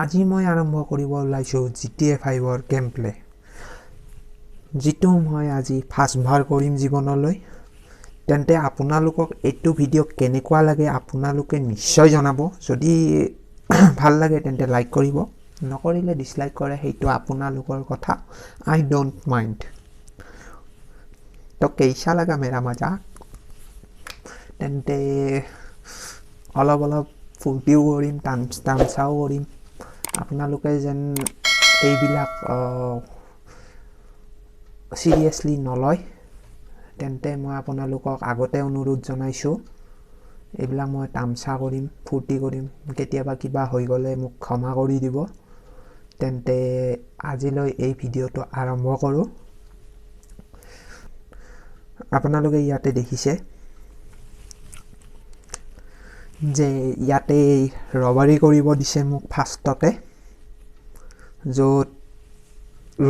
আজি মই আৰম্ভ কৰিব ওলাইছোঁ GTA 5ৰ গেম প্লে, যিটো মই আজি ফাৰ্ষ্টবাৰ কৰিম জীৱনলৈ। তেন্তে আপোনালোকক এইটো ভিডিঅ' কেনেকুৱা লাগে আপোনালোকে নিশ্চয় জনাব। যদি ভাল লাগে তেন্তে লাইক কৰিব, নকৰিলে ডিছলাইক কৰে, সেইটো আপোনালোকৰ কথা, আই don't mind. তো কেইচা লগা মেৰা মজাক? তেন্তে অলপ অলপ ফূৰ্তিও কৰিম, তামচাও কৰিম। আপোনালোকে যেন এইবিলাক চিৰিয়াছলি নলয়, তেন্তে মই আপোনালোকক আগতে অনুৰোধ জনাইছোঁ। এইবিলাক মই তামচা কৰিম, ফূৰ্তি কৰিম, কেতিয়াবা কিবা হৈ গ'লে মোক ক্ষমা কৰি দিব। তেন্তে আজিলৈ এই ভিডিঅ'টো আৰম্ভ কৰোঁ। আপোনালোকে ইয়াতে দেখিছে যে ইয়াতে ৰবাৰী কৰিব দিছে মোক ফাৰ্ষ্টতে, য'ত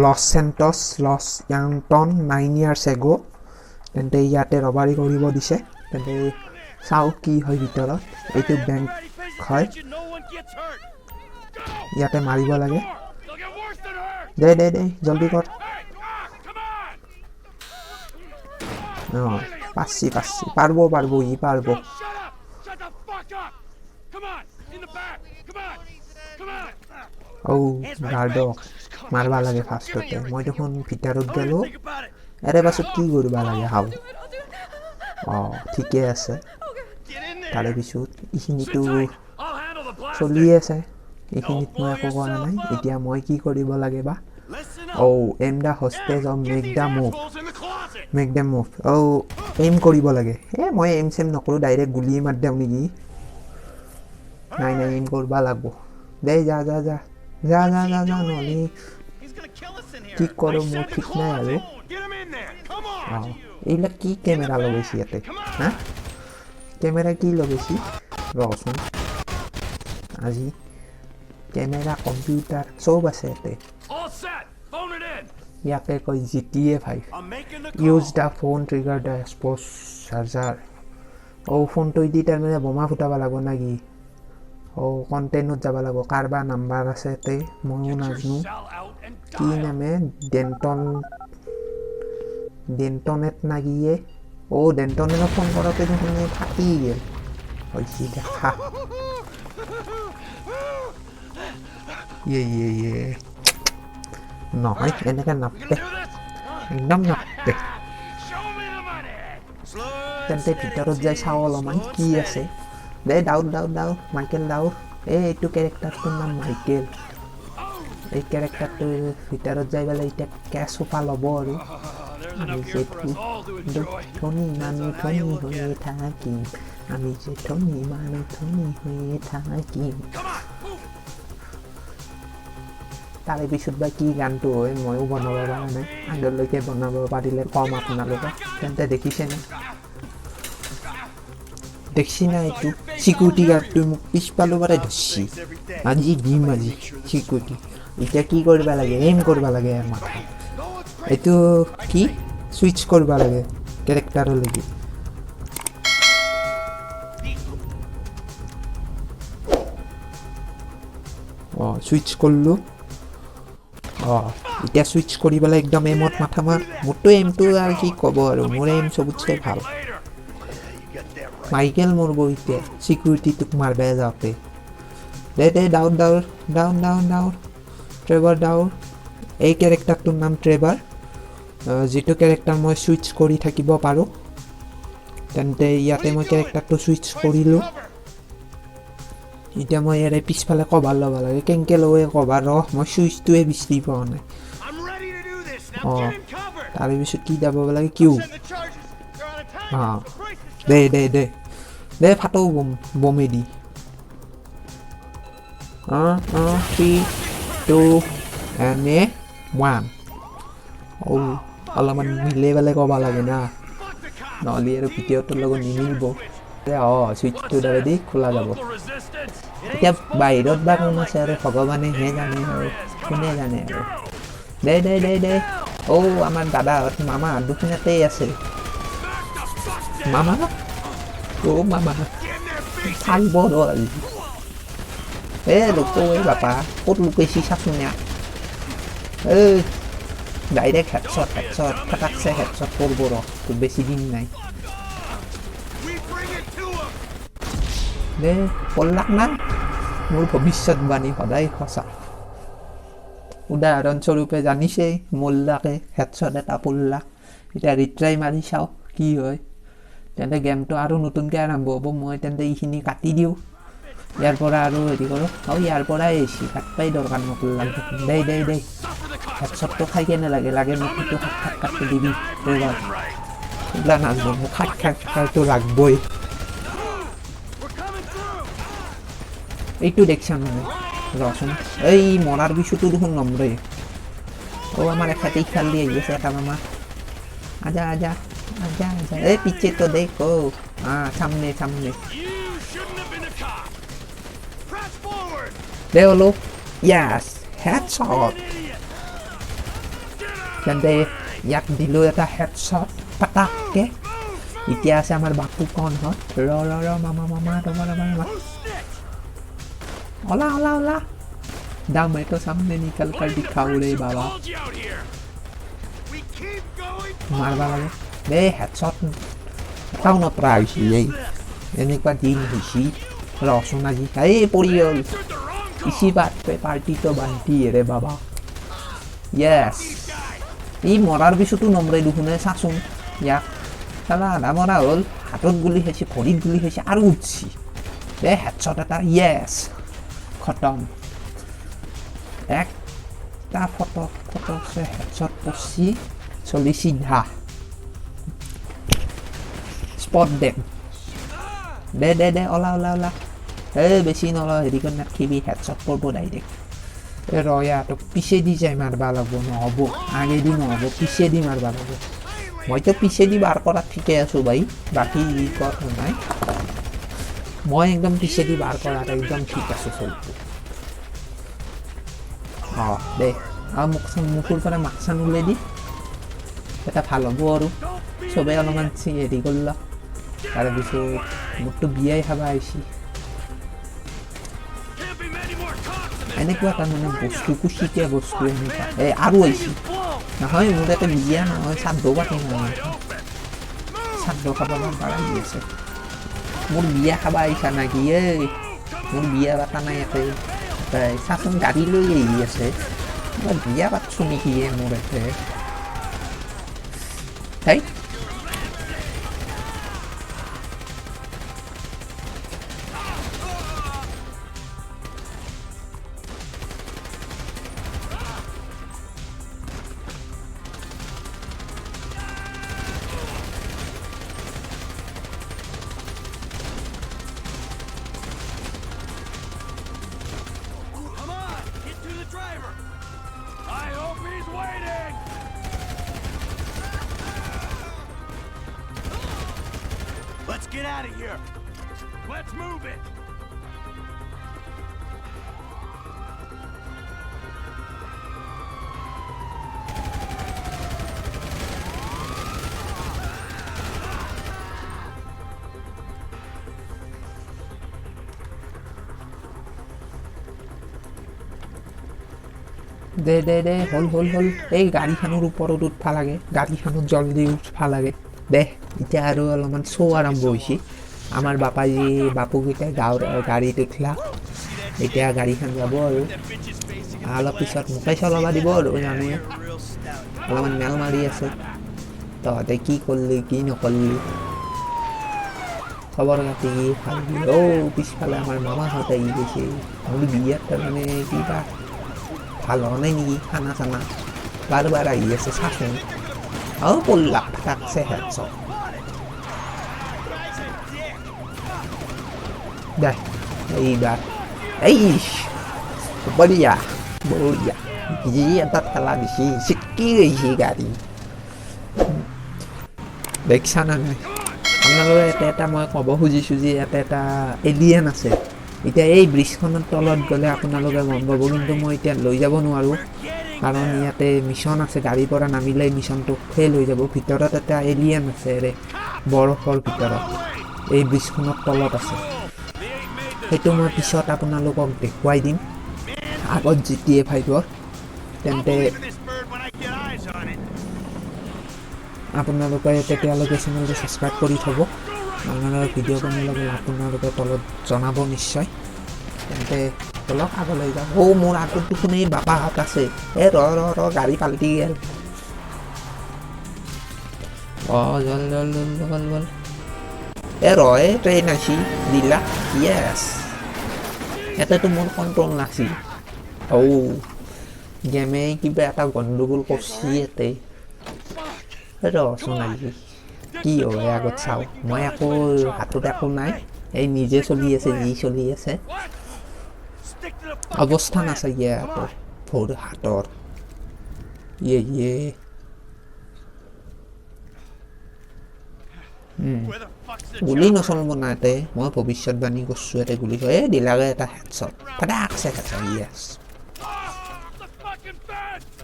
loss Saints, loss য়াংটন 9 years egg'. তেন্তে ইয়াতে ৰবাৰী কৰিব দিছে। তেন্তে চাওঁ কি হয় ভিতৰত। এইটো বেংক হয়, ইয়াতে মাৰিব লাগে। দে দে দে, জলদি কৰ। অঁ, পাৰছি পাৰছি, পাৰব পাৰব, ই পাৰব। ঔ গাৰ্ডক মাৰবা লাগে ফাৰ্ষ্টতে। মই দেখোন ভিতৰত গ'লোঁ, এৰে পাছত কি কৰিব লাগে হাও। অঁ, ঠিকে আছে। তাৰে পিছত এইখিনিতো চলিয়ে আছে, এইখিনিত মই একো কৰা নাই। এতিয়া মই কি কৰিব লাগে বা? অ' aim the hostage of make the move, make the move. O' aim কৰিব লাগে। এই মই এইম চেম নকৰোঁ, ডাইৰেক্ট গুলিয়ে মাৰি দিওঁ নেকি? নাই নাই, এইম কৰিব লাগব। দে যা যা যা যা যা যা যা, নহ'লে কি কৰোঁ মোৰ ঠিক নাই আৰু। অঁ, এইবিলাক কি কেমেৰা লগাইছে ইয়াতে? হা, কেমেৰা কি লগাইছে ৰচোন। আজি কেমেৰা, কম্পিউটাৰ চব আছে ইয়াতে। ইয়াকে কয় GTA 5। Use the phone trigger the expose charger. অ' ফোনটো দি তাৰমানে বোমা ফুটাব লাগিব না কি? অ' কণ্টেইনত যাব লাগিব। কাৰোবাৰ নাম্বাৰ আছে ইয়াতে, ময়ো নাজানো কি নামে। ডেণ্টন, ডেণ্টনেট না কিয়ে? অ' ডেণ্টনেটক ফোন কৰোঁতে দেখোন ফাটি গ'ল। হৈছে দেখা। ইয়ে ইয়ে ইয়ে, নহয় এনেকৈ নাপে, একদম নাপে। তেন্তে ভিতৰত যাই চাওঁ অলপমান কি আছে। দে ডাউৰ ডাউৰ ডাউৰ, মাইকেল ডাউৰ। এই এইটো কেৰেক্টাৰটোৰ নাম মাইকেল। এই কেৰেক্টাৰটোৰ ভিতৰত যাই পেলাই এতিয়া কেছ সোপা ল'ব আৰু। আমি যে ধনী মানুহ ধনী হৈয়ে থাকিম, আমি যে ধনী মানুহ ধনী হৈয়ে থাকিম। তাৰে পিছত বা কি গানটো হয় ময়ো বনাব পৰা নাই, আগলৈকে বনাব পাৰিলে ক'ম আপোনালোকক। তেন্তে দেখিছেনে? দেখছি না এইটো চিকিউৰিটি গাৰ্ডটোৱে মোক পিছফালৰ পৰাই ধৰছি। আজি দিম আজি চিকিউৰিটি। এতিয়া কি কৰিব লাগে? এইম কৰিব লাগে মাথা। এইটো কি চুইচ কৰিব লাগে কেৰেক্টাৰলৈকে। অঁ, চুইচ কৰিলোঁ। অঁ, এতিয়া চুইচ কৰি পেলাই একদম এমত মাথা মাৰ। মোৰতো এমটো আৰু কি ক'ব আৰু, মোৰ এম চবতছে ভাল। মাইকেল মৰব এতিয়া চিকিউৰিটিটোক মাৰব যাওঁতে। দে দে, ডাউন ডাউৰ ডাউন ডাউন ডাউন, ট্ৰেভাৰ ডাউৰ। এই কেৰেক্টাৰটোৰ নাম ট্ৰেভাৰ, যিটো কেৰেক্টাৰ মই চুইচ কৰি থাকিব পাৰোঁ। তেন্তে ইয়াতে মই কেৰেক্টাৰটো চুইচ কৰিলোঁ। এতিয়া মই ইয়াৰে পিছফালে কভাৰ ল'ব লাগে। কেনেকৈ লওঁ কভাৰ? ৰহ, মই চুইচটোৱে বিচাৰি পোৱা নাই। অঁ, তাৰে পিছত কি যাব লাগে? কিউ। অঁ, দে দে দে দে, ফাটো বম বমেদি। অঁ অঁ, 3 2 এণ্ড এ 1। অ' অলপমান মিলাই পেলাই ক'ব লাগে না, নহ'লে আৰু ভিডিঅ'টোৰ লগত নিমিলিব। অঁ, চুইচটো দ্বাৰেদি খোলা যাব। এতিয়া বাহিৰত বা কোন আছে আৰু ভগৱানেহে জানে আৰু কোনে জানে আৰু। দে দে দে দে। অ' আমাৰ দাদাহঁত মামাহঁত দেখোন ইয়াতেই আছে। মামা, অ' মামা, থাকিব ৰ আজি। এ লুকো, এই বাপা ক'ত লুকাইছি চাচোন ইয়াক। এই ডাইৰেক্ট হেডশ্বট, হেডশ্বট ফটাকছে হেডশ্বট কৰব ৰ, খুব বেছি দিন নাই। দে পল্লাক না, মোৰ ভৱিষ্যতবাণী সদায় সঁচা। উদাহৰণস্বৰূপে জানিছেই, মোল্লাকে হেডশ্বট এটা পল্লাক। এতিয়া ৰিট্ৰাই মাৰি চাওঁ কি হয়। তেন্তে গেমটো আৰু নতুনকৈ আৰম্ভ হ'ব। মই তেন্তে এইখিনি কাটি দিওঁ ইয়াৰ পৰা আৰু হেৰি কৰোঁ। আৰু ইয়াৰ পৰাই আহিছি, কাটবাই দৰকাৰ নকৰলাক দেখোন। দে দে দে, হেডশ্বটটো খাই কেনে লাগে লাগে মোক সেইটো সাক্ষাৎকাৰটো দিবি। এইবিলাক নাজানো, মোক সাক্ষাৎকাৰটো লাগবই। এইটো দেখছা মানে ৰচোন, এই মৰাৰ পিছতো দেখোন নমৰে। অ' আমাৰ এখেতে ইফাল দি আহি আছে এটা মামা। আজা আজা আজা আজা, এই পিছে তো দেখো। সামনে সামনে দে হলো। ইয়াছ, হেডশ্বট। তেন্তে ইয়াক দিলোঁ এটা হেডশ্বট পাটাককে। এতিয়া আছে আমাৰ বাপু কণহঁত। ৰ ৰ ৰ মামা মামা, ৰ'বা ৰ'বা ৰ'বা, ওলা ওলা ওলা, দা मैं तो सामने निकल कर दिखाऊं रे बाबा। মাৰবা লাগে দে হেডশ্বট এটাও নপৰা হৈছে। এই এনেকুৱা দিন হৈছে। ৰচোন আজি এই পৰি গ'ল। ইচি বাত পে পাৰ্টি তো বান্টি ৰে বাবা। য়েছ, ই মৰাৰ পিছতো নমৰে দেখোন। চাচোন ইয়াক, চালা আধা মৰা হ'ল, হাতত গুলি খাইছে, ভৰিত গুলি খাইছে আৰু উঠছি। দে হেডশ্বট এটা, য়েছ, খতম। একটা ফটো ফটো হেডশ্বট পৰছি, চলি চিধা স্পট দেম। দে দে দে, ওলা ওলা ওলা। এই বেছি নল, হেৰি কৰি নাথাকিবি, হেডশ্বট কৰব ডাইৰেক্ট। এই ৰয়া তোক পিছেদি যাই মাৰবা লাগব, নহ'ব আগেদি নহ'ব, পিছেদি মাৰবা লাগব। মইতো পিছেদি বাৰ কৰাত ঠিকে আছোঁ ভাই, বাকী যি কথা নাই, মই একদম পিছেদি বাৰ কৰাত একদম ঠিক আছোঁ চলিটো। অঁ দে, আৰু মুখ মুখৰ পৰা মাকচান ওলাই দি এটা ভাল হ'ব আৰু চবেই অলপমান হেৰি কৰলা। তাৰপিছত মোৰতো বিয়াই খাব আহিছি। এনেকুৱা তাৰমানে বস্তু কুচিকীয়া বস্তু এনেকুৱা। এই আৰু আহিছি নহয়, মোৰ ইয়াতে বিয়া নহয়, শ্ৰাদ্ধ পাতি নহয়, শ্ৰাদ্ধ খাব বাৰ আহি আছে। মোৰ বিয়া খাব আহিছা নাকি? এই মোৰ বিয়া পাতা নাই ইয়াতে। চাচোন গাড়ী লৈ আহি আছে, মই বিয়া পাতছোঁ নেকি এ মোৰ ইয়াতে? হেই Let's get out of here. Let's move it. দে দে দে, হ'ল হ'ল হ'ল। এই গাড়ীখনৰ ওপৰত উঠবা লাগে, গাড়ীখনত জলদি উঠবা লাগে। দে এতিয়া আৰু অলপমান শ্ব' আৰম্ভ হৈছে। আমাৰ বাপাজী বাপুকেইটাই গাঁৱৰ গাড়ীত উঠলা, এতিয়া গাড়ীখন যাব আৰু অলপ পিছত মোকেই চলাব দিব আৰু জানোৱে অলপমান মেল মাৰি আছে, তহঁতে কি কৰলি কি নকৰলি, খবৰ খাতি কি ভাল। অ' পিছফালে আমাৰ মামাহঁত আহি গৈছে। মোৰ বিয়াত তাৰমানে কিবা ভাল হোৱা নাই নেকি, খানা চানা বাৰ বাৰ আহি আছে চাচোন। অ' পল্লাক ফাটাকছে হেডশ্বট। দে এইবাৰ, এই বঢ়িয়া বঢ়িয়া, যি এটা ঠেলা দিছি চিটকি গৈছে গাড়ী। দেখছা না নাই আপোনালোকে? ইয়াতে এটা মই ক'ব খুজিছোঁ যে ইয়াতে এটা এলিয়েন আছে। এতিয়া এই ব্ৰিজখনৰ তলত গ'লে আপোনালোকে গম পাব, কিন্তু মই এতিয়া লৈ যাব নোৱাৰোঁ, কাৰণ ইয়াতে মিছন আছে। গাড়ীৰ পৰা নামিলে মিছনটো ফেইল হৈ যাব। ভিতৰত এটা এলিয়েন আছে ৰে, বৰফৰ ভিতৰত এই ব্ৰিজখনৰ তলত আছে। সেইটো মই পিছত আপোনালোকক দেখুৱাই দিম আগত GTA 5ৰ। তেন্তে আপোনালোকে তেতিয়ালৈকে চেনেলটো ছাবস্ক্ৰাইব কৰি থ'ব। আপোনালোকৰ ভিডিঅ' কেনে লাগিল আপোনালোকে তলত জনাব নিশ্চয়। তেন্তে বলক আগলৈ যাওঁ। অ' মোৰ আগত দেখোন এই বাবাহঁত আছে। এই ৰ ৰ ৰ, গাড়ী পাল্টি গ'ল। অঁ জল জল জল জল জল। এ ৰ, এই ট্ৰেইন আহিছি দিলা। য়েছ, ইয়াতেতো মোৰ কণ্ট্ৰল নাছিল। অ' গেমে কিবা এটা গণ্ডগোল কৰছি ইয়াতে। ৰচোন আজি কি হয় আগত চাওঁ। মই একো হাতত একো নাই, এই নিজে চলি আছে যি চলি আছে। অৱস্থা নাচাই ইয়াতে ভোৰ হাতৰ। ইয়ে ইয়ে গুলি নচলিব না ইয়াতে, মই ভৱিষ্যতবাণী কৰিছোঁ। ইয়াতে গুলি এই দিলাগে এটা হেডশ্বট, ফটাকছে হেডশ্বট। য়েছ,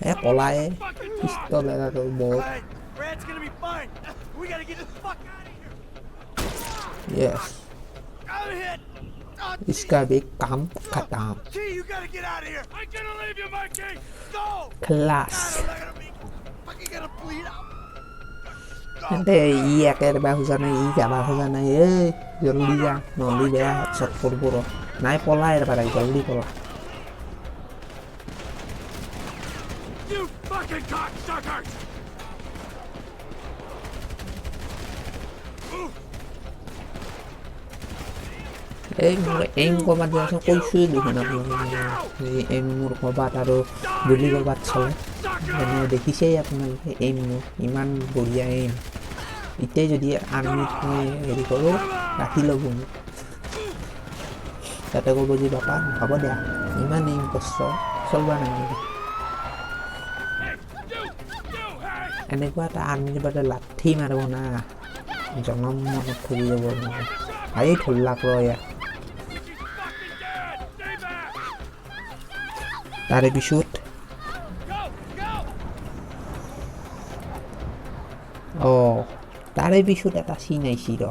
এ পলাই পিষ্টল এটা বৰ। Yes. इसका भी काम खत्म। Class. তেন্তে ই একেবাৰে খোজা নাই, ই যাবা খোজা নাই। এই জল্দি যা, নহ'লে বেয়া হেডশ্বট কৰিব ৰ। নাই পলা এবাৰ, জল্দি পলা। এই মোৰ এইম ক'ৰবাত যাই আছে, কৈছোঁৱেই দেখোন আপোনালোকক। এই এইম মোৰ ক'ৰবাত আৰু গুলি ক'ৰবাত চলে। মানে দেখিছেই আপোনালোকে এইম মোৰ ইমান বঢ়িয়া এইম। এতিয়াই যদি আৰ্মিত মই হেৰি কৰোঁ, ৰাখি ল'ব মোক। তাতে ক'ব যে বাপা হ'ব দিয়া, ইমান এইম কষ্ট চলবা নাই নেকি। এনেকুৱা এটা আৰ্মিৰ বাদে লাঠি মাৰিব না, জনম মনত থাকি যাব মোৰ। এই ধৰলাক ৰ ইয়াক। তাৰে পিছত অঁ তাৰে পিছত এটা চিন আহিছি ৰ।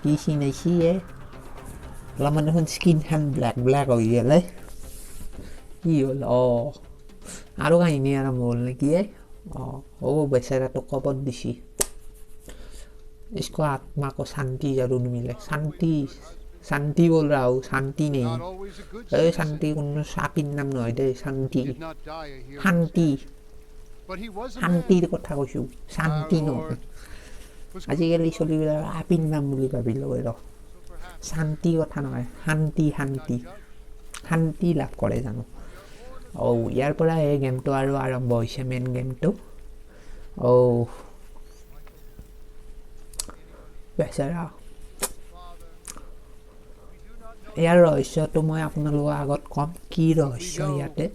কি চিন আহিছি এ? অলপমান দেখোন স্কিনখন ব্লেক ব্লেক হৈ গ'ল। কি হ'ল? অঁ আৰু কাহিনী আৰম্ভ হ'ল নেকি এ? অঁ অ' বেচেৰাটোক কবত দিছি। इसको आत्मा को शांति जरूर मिले। शांति शांति बोल रहा हूँ, शांति नहीं। এই শান্তি কোনো সাপিৰ নাম নহয় দেই, শান্তি শান্তি শান্তিৰ কথা কৈছোঁ, শান্তি নহয়। আজিকালি চলিবিলাক আপিৰ নাম বুলি ভাবি লয় ৰ। শান্তি কথা নহয়, শান্তি শান্তি শান্তি লাভ কৰে জানো। অ' ইয়াৰ পৰা এই গেমটো আৰু আৰম্ভ হৈছে, মেইন গেমটো। অ' বেচেৰা, ইয়াৰ ৰহস্যটো মই আপোনালোকৰ আগত ক'ম, কি ৰহস্য ইয়াতে।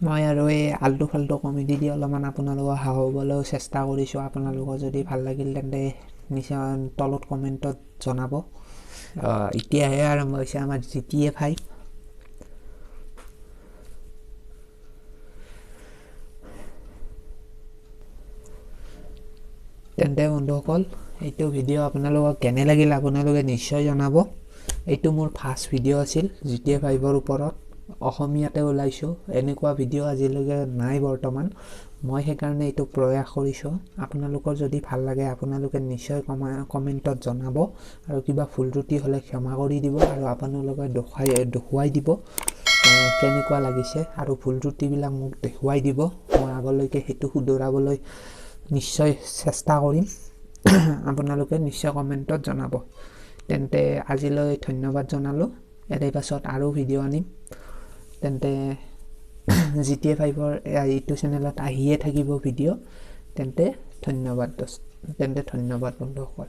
মই আৰু এই আল্টু ফাল্টু কমেডি দি অলপমান আপোনালোকক হাঁহাবলৈও চেষ্টা কৰিছোঁ। আপোনালোকৰ যদি ভাল লাগিল তেন্তে নিশ্চয় তলত কমেণ্টত জনাব। এতিয়াহে আৰম্ভ হৈছে আমাৰ GTA 5। তেন্তে বন্ধুসকল, এইটো ভিডিঅ' আপোনালোকক কেনে লাগিল আপোনালোকে নিশ্চয় জনাব। এইটো মোৰ ফাৰ্ষ্ট ভিডিঅ' আছিল GTA 5ৰ ওপৰত, অসমীয়াতে ওলাইছোঁ। এনেকুৱা ভিডিঅ' আজিলৈকে নাই বৰ্তমান, মই সেইকাৰণে এইটো প্ৰয়াস কৰিছোঁ। আপোনালোকৰ যদি ভাল লাগে আপোনালোকে নিশ্চয় কমেণ্টত জনাব, আৰু কিবা ভুল ত্ৰুটি হ'লে ক্ষমা কৰি দিব, আৰু আপোনালোকে দেখুৱাই দিব কেনেকুৱা লাগিছে, আৰু ভুল ত্ৰুটিবিলাক মোক দেখুৱাই দিব। মই আগলৈকে সেইটো শুধৰাবলৈ নিশ্চয় চেষ্টা কৰিম। আপোনালোকে নিশ্চয় কমেণ্টত জনাব। তেন্তে আজিলৈ ধন্যবাদ জনালোঁ। ইয়াৰে পাছত আৰু ভিডিঅ' আনিম। তেন্তে GTA 5ৰ এইটো চেনেলত আহিয়ে থাকিব ভিডিঅ'। তেন্তে ধন্যবাদ দোস্ত, তেন্তে ধন্যবাদ বন্ধুসকল।